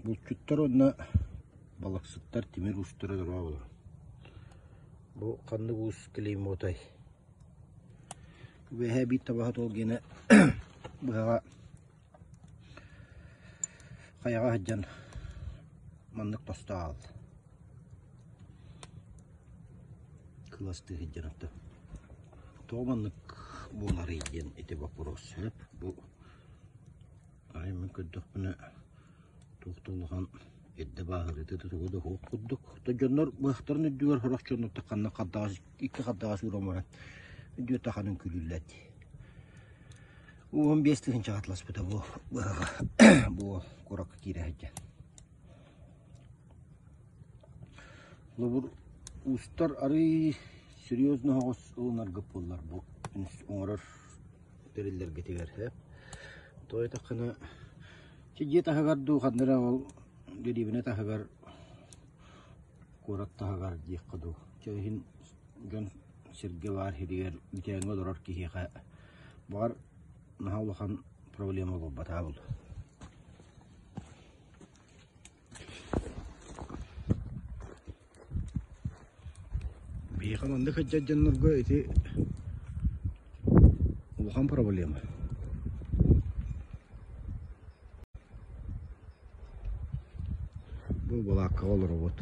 Булчуттар уонна балыксыттар тимир уустара дорооболор. Бу ханнык уус клеймотай? Үөһээ биир табаһыт уол гиэнэ быһаҕа хайаҕа сылдьан маннык тосто аҕалла. Кыластыы сылдьан оттон тоҕо маннык буоларый диэн ити боппуруос сөп. Бу Арай мин көрдөхпүнэ туох да улахан эрдэ бааһырыыта да туга да суох курдук. То дьоннор быһахтарын үрдүгэр сорох дьоннор ханна хардаҕас икки хардаҕас ууран баран үрдүгэр таханын күлүүллэр дии. 15 тыһыынчаҕа атласпыта бу быһаҕа бу куоракка киирэ сылдьан. Холобур уустар арыый серьезно оһоҕос ылынарга буоллар бу оҥорор тэриллэргитигэр сөп. Тоҕо диэтэххинэ, дьиэ таһыгар дуу, ханна эрэ ол дэриэбинэ таһыгар, куорат таһыгар диэххэ дуу, чэ иһин дьон сиргэ баар сиригэр үүтээҥҥэ олорор киһиэхэ баҕар наһаа улахан проблема буолбатаҕа буолуо. Биһиэхэ маннык сылдьар дьоннорго ити улахан проблема. Бу балааккаҕа олоробут.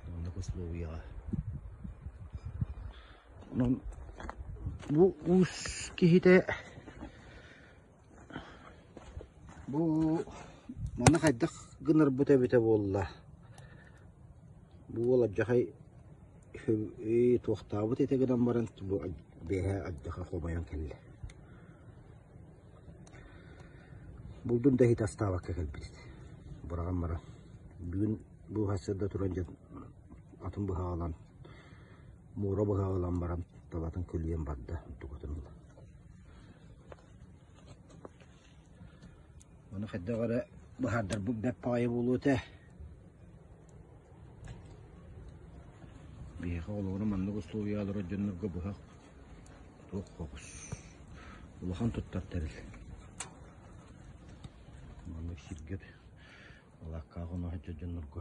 Маннык условияҕа. Онон бу уус киһитэ Бу маны хайдах гынарбыт эбитэ буолла? Бу уол алдьархай туохтаабыт этэ гынан баран бу бэйэ алдьархай хомойон кэллэ. Булдун да иһитэ астаабакка кэлбит этэ. Быраҕан баран бүгүн бу сарсыарда туран дьэ атын быһаҕалаан муора быһаҕалаан баран табатын көлүйэн барда онтукатын ыла. Ону хайдах эрэ быһаардарбыт бэрт баҕайы буолуо этэ. Биһиэхэ холобура маннык условия олорор дьоннорго быһах туох хоҕус улахан туттар тэрил. Маннык сиргэ балааккаҕа оҥоһо дьоннорго.